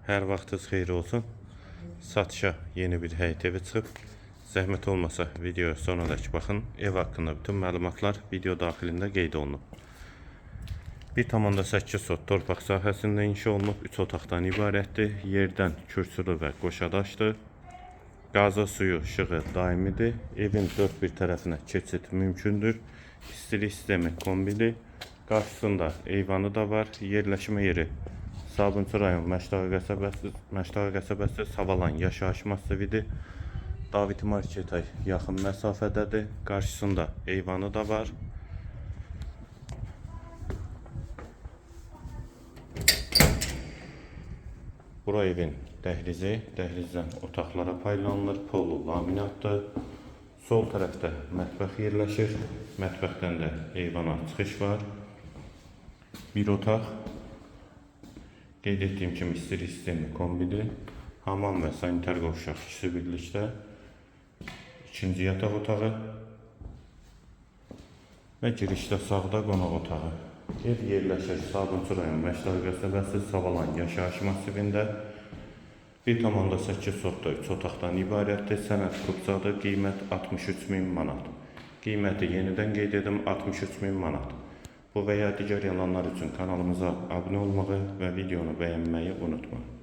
Hər vaxtınız xeyir olsun. Satışa yeni bir həyət evi çıxıb. Zəhmət olmasa videoya sonradakı baxın. Ev haqqında bütün məlumatlar video daxilində qeyd olunub. 1,8 sot torpaq sahəsində inşa olunub, 3 otaqdan ibarətdir. Yerdən kürsülü və qoşadaşdır. Qazı, suyu, işığı daimidir. Evin dörd bir tərəfinə keçid mümkündür. İstilik sistemi kombili. Qarşısında eyvanı da var. Yerləşmə yeri Sabunçu rayon Məştağı qəsəbəsi, Məştağı qəsəbəsi Savalan yaşayış massividir. David marketə yaxın məsafədədir. Qarşısında eyvanı da var. Bura evin dəhlizi, dəhlizdən otaqlara paylanılır. Polu laminatdır. Sol tərəfdə mətbəx yerləşir. Mətbəxdən də eyvana çıxış var. Bir otaq. Qeyd etdiyim kimi istilik sistemi kombidir. Hamam və sanitar qovşaq ikisi birlikdə. İkinci yataq otağı və girişdə sağda qonaq otağı. Ev yerləşir Sabunçu rayon Məştağı qəsəbəsi Savalan yaşayış massivində. 1,8 sotda 3 otaqdan ibarətdir. Sənəd kupçadır. Qiymət 63 min manat. Qiyməti yenidən qeyd edim 63 min manat. Bu və ya digər elanlar üçün kanalımıza abunə olmağı və videonu bəyənməyi unutmayın.